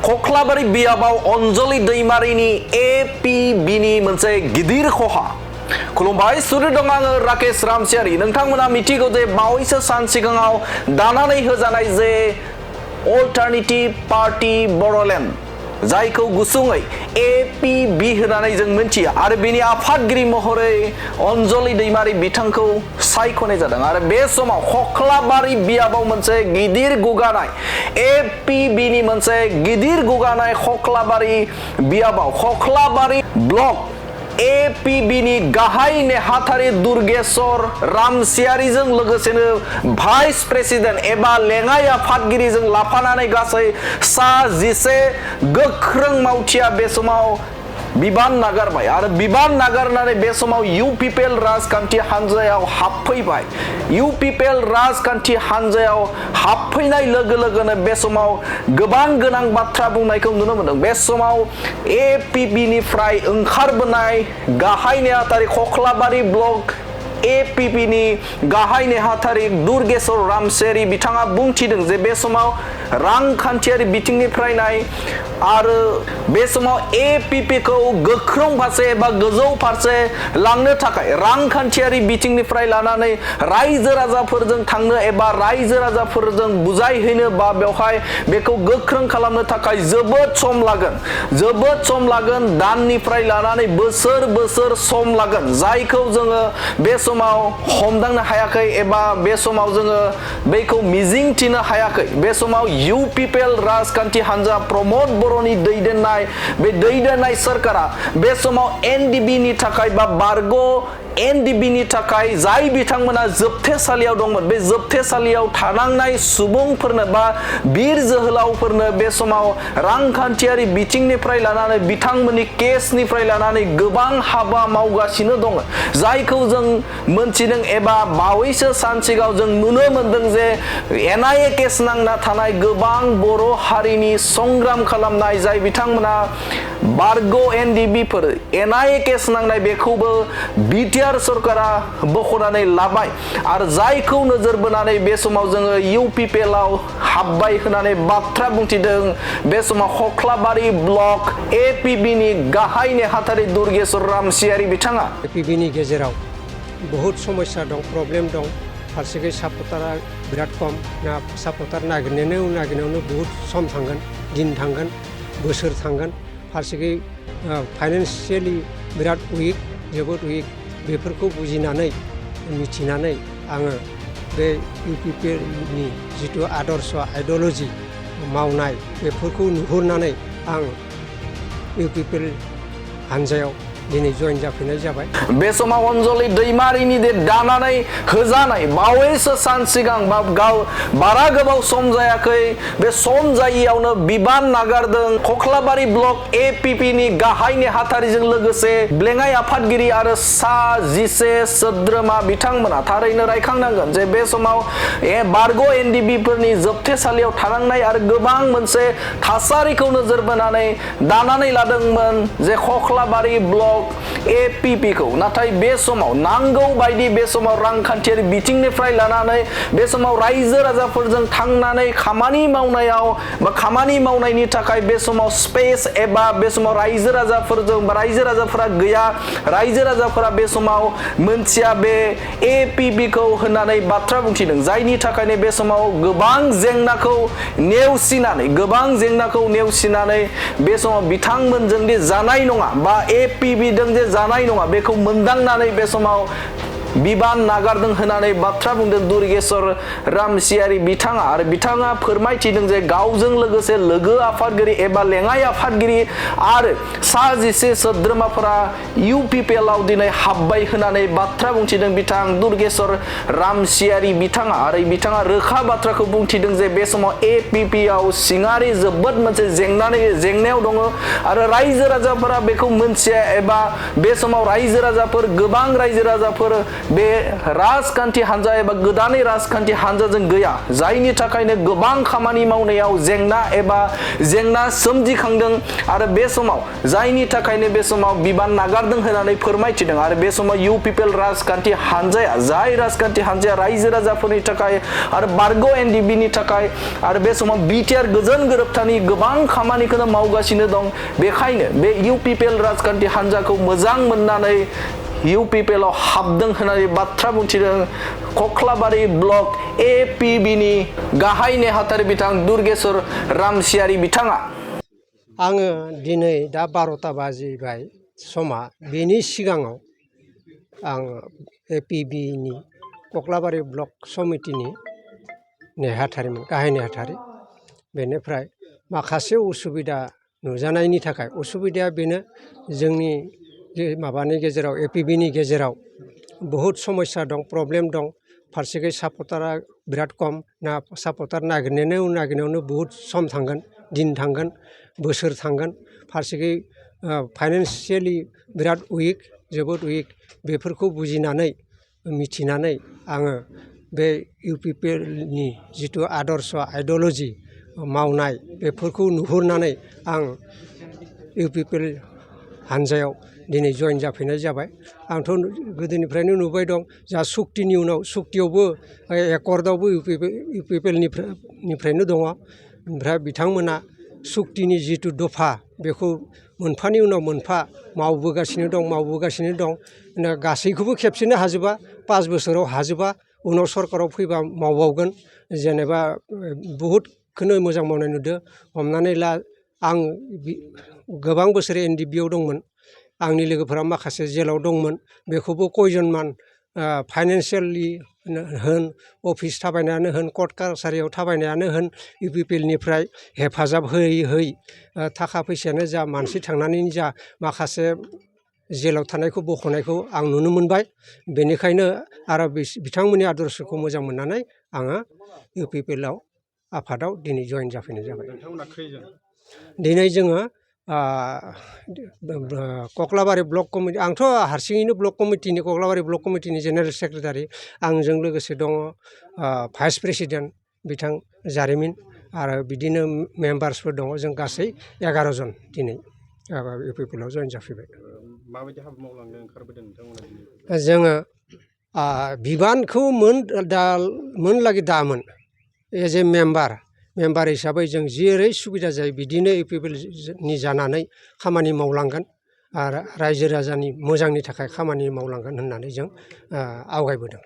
खख्लाबारि बियाबाव अनजलि दैमारिनि APBनि मोनसे गिदिर खहा। खुलुमबाय, स्टुडिअ दं आङो राकेश रामसियारि। नोंथांमोना मिथिगौ जे बावैसो सान सिगाङाव दानानै होजानाय जे अल्टारनेटिभ पार्टी बड'लेण्ड, जायखौ गुसुङै APB होननानै जों मिथियो, आरो बिनि आफादगिरि महरै अनजलि दैमारि बिथांखौ सायख'नाय जादों। आरो बे समाव खख्लाबारि बियाबाव मोनसे गिदिर गुगानाय, APBनि मोनसे गिदिर गुगानाय खख्लाबारि बियाबाव खख्लाबारि ब्लक APBनि गाहाय नेहाथारि दुर्गेश्वर रामसियारिजों लोगोसेनो भाइस प्रेसिडेन्ट एबा लेङाइ आफादगिरिजों लाफानानै गासै 11 गोख्रों मावथिया बे समाव बिबान नागारबाय। आरो बिबान नागारनानै बे समाव UPPL राजखान्थि हान्जायाव हाबफैबाय। UPPL राजखान्थि हान्जायाव हाबफैनाय लोगो लोगोनो बे समाव गोबां गोनां बाथ्रा बुंनायखौ नुनो मोनदों। बे समाव APBनिफ्राय ओंखारबोनाय गाहाय नेहाथारि खख्लाबारि ब्लक APBनि गाहाय नेहाथारि दुर्गेश्वर रामसियारि बिथाङा बुंथिदों जे बे समाव रांखान्थियारि बिथिंनिफ्राय नाय आरो बे समाव APBखौ गोख्रों फारसे एबा गोजौ फारसे लांनो थाखाय रांखान्थियारि बिथिंनिफ्राय लानानै रायजो राजाफोरजों थांनो एबा रायजो राजाफोरजों बुजायहैनो बा बेवहाय बेखौ गोख्रों खालामनो थाखाय जोबोद सम लागोन, दाननिफ्राय लानानै बोसोर सम लागोन, जायखौ जोङो बे समाव हमदांनो हायाखै एबा बे समाव जोङो बेखौ मिजिंथिनो हायाखै। बे समाव UPPL राजखान्थि हान्जा प्रमद बर'नि दैदेननाय सोरखारा बे समाव NDBनि थाखाय बा बारग' NDBनि थाखाय जाय बिथांमोना जोबथेसालियाव दंमोन, बे जोबथेसालियाव थानांनाय सुबुंफोरनो बा बिर जोहोलावफोरनो बे समाव रांखान्थियारि बिथिंनिफ्राय लानानै बिथांमोननि केसनिफ्राय लानानै गोबां हाबा मावगासिनो दङ, जायखौ जों मोनथिदों एबा बावैसो सान सिगाङाव जों नुनो मोनदों जे NIA केस नांना थानाय गोबां बर' हारिनि संग्राम खालामनाय जाय बिथांमोना बारग' NDBफोर NIA केस नांनाय बेखौबो BTR सरकारा बख'नानै लाबाय। आरो जायखौ नोजोर बोनानै बे समाव जोङो UPPL आव हाबबाय होननानै बाथ्रा बुंथिदों बे समाव खख्लाबारि ब्लक APBनि गाहाय नेहाथारि दुर्गेश्वर रामसियारि बिथाङा। APBनि गेजेराव बहुत समस्या दं, प्रब्लेम दं। फारसेखै सापर्टारा बिराद खम, सापर्टार नागिरनायावनो बहुत सम थांगोन, दिन थांगोन, बोसोर थांगोन। फारसेखै फाइनान्सियेलि बिराद उइक, जोबोद उइक। बेफोरखौ बुजिनानै मिथिनानै आङो बे UPPLनि जिथु आदर्श आइडिय'लजि मावनाय बेफोरखौ नुहुरनानै आं UPPL हान्जायाव दिनै जइन जाफैनाय जाबाय। बे समाव अनजलि दैमारिनि दानानै होजानाय बावैसो सान सिगां बारा गोबाव सम जायाखै, बे सम जायियावनो बिबान नागारदों खख्लाबारि ब्लक APBनि गाहाय नेहाथारिजों लोगोसे लेङाइ आफादगिरि आरो 11 सोद्रोमा बिथांमोना। थारैनो रायखांनांगोन जे बे समाव बारग' NDBफोरनि जोबथेसालियाव थानांनाय आरो गोबां मोनसे थासारिखौ नोजोर बोनानै दानानै लादोंमोन जे खख्लाबारि ब्लक APBखौ। नाथाय बे समाव नांगौ बायदि बे समाव रांखान्थियारि बिथिंनिफ्राय लानानै बे समाव रायजो राजाफोरजों थांनानै खामानि मावनायाव बा खामानि मावनायनि थाखाय बे समाव स्पेस एबा बे समाव रायजो राजाफोरा गैया, रायजो राजाफोरा बे समाव मोनथिया बे APBखौ होननानै बाथ्रा बुंथिदों, जायनि थाखायनो बे समाव गोबां जेंनाखौ नेवसिनानै बे समाव बिथांमोनजों दि जानाय नङा बा APB जों जे जानाय नङा बेखौ मोनदांनानै बे समाव बिबान नागारदों होननानै बाथ्रा बुंदों दुर्गेश्वर रामसियारि बिथाङा। आरो बिथाङा फोरमायथिदों जे गावजों लोगोसे लोगो आफादगिरि एबा लेङाइ आफादगिरि आरो 11 सोद्रोमाफोरा UPPL आव दिनै हाबबाय होननानै बाथ्रा बुंथिदों बिथां दुर्गेश्वर रामसियारि बिथाङा। आरो बिथाङा रोखा बाथ्राखौ बुंथिदों जे बे समाव APB आव सिङारि जोबोद मोनसे जेंनायाव दङ आरो रायजो राजाफोरा बेखौ मोनथिया एबा बे समाव गोबां रायजो राजाफोर बे राजखान्थि हान्जा एबा गोदानै राजखान्थि हान्जाजों गैया जायनि थाखायनो गोबां खामानि मावनायाव जेंना सोमजिखांदों आरो बे समाव जायनि थाखायनो बे समाव बिबान नागारदों होननानै फोरमायथिदों आरो बे समाव UPPL राजखान्थि हान्जाया रायजो राजाफोरनि थाखाय आरो बारग' NDB नि थाखाय आरो बे समाव BTR गोजोन गोरोबथानि गोबां खामानिखौनो मावगासिनो दं बेखायनो बे UPPL राजखान्थि हान्जाखौ मोजां मोननानै UPPL आव हाबदों होननानै बाथ्रा बुंथिदों कक्लाबारि ब्लक APB नि गाहाय नेहाथारि बिथां दुर्गेश्वर रामसियारि बिथाङा आङो दिनै दा 12ता बाजिबाय समा बेनि सिगाङाव आं APB नि कक्लाबारि ब्लक समितिनि नेहाथारिमोन गाहाय नेहाथारि बेनिफ्राय माखासे उसुबिदा नुजानायनि थाखाय उसुबिदाया बेनो जोंनि माबानि गेजेराव APB नि गेजेराव बहुद समस्या दं प्रब्लेम दं फारसेखै सापर्टारा बिराद खम ना सापर्टार नागिरनायावनो बहुद सम थांगोन दिन थांगोन बोसोर थांगोन फारसेखै फाइनान्सियेलि बिराद उइक जोबोद उइक बेफोरखौ बुजिनानै मिथिनानै आङो बे UPPL नि जिथु आदर्श आइडिय'लजि मावनाय बेफोरखौ नुहुरनानै आं UPPL हान्जायाव दिनै जइन जाफैनाय जाबाय आंथ' गोदोनिफ्रायनो नुबाय दं जा सुक्तिनि उनाव सुक्तियावबो एकर्डआवबो UPPL निफ्रायनो दङ ओमफ्राय बिथांमोना सुक्तिनि जिथु दफा बेखौ मोनफानि उनाव मोनफा मावबोगासिनो दं गासैखौबो खेबसेनो हाजोबा 5 बोसोराव हाजोबा उनाव सरकाराव फैबा मावबावगोन जेनेबा बहुदखौनो मोजां मावनाय नुदों हमनानै ला आं गोबां बोसोर NDB आव दंमोन आंनि लोगोफोरा माखासे जेलाव दंमोन बेखौबो कयजनमान फाइनान्सियेलि होन अफिस थाबायनायानो होन कर्ट कासारियाव थाबायनायानो होन UPPL निफ्राय हेफाजाब होयै थाखा फैसायानो जा मानसि थांनानै जा माखासे जेलाव थानायखौ बख'नायखौ आं नुनो मोनबाय बेनिखायनो आरो बिथांमोननि आदर्शखौ मोजां मोननानै आङो UPPL आफादाव दिनै जइन जाफैनाय जाबाय दिनै जोङो कक्लाबारि ब्लक कमिटि आंथ' हारसिङैनो कक्लाबारि ब्लक कमिटिनि जेनेरेल सेक्रेटारि आंजों लोगोसे दङ भाइस प्रेसिडेन्ट बिथां जारिमिन आरो बिदिनो मेम्बार्सफोर दङ जों गासै 11 जन दिनै UPPL आव जइन जाफैबाय माबायदि हाबा मावलांनो ओंखारबोदों नोंथांमोना जोङो बिबानखौ मोनलागि दामोन एज ए मेम्बार हिसाबै जों जेरै सुबिदा जायो बिदिनो UPPL नि जानानै खामानि मावलांगोन आरो रायजो राजानि मोजांनि थाखाय खामानि मावलांगोन होननानै जों आवगायबोदों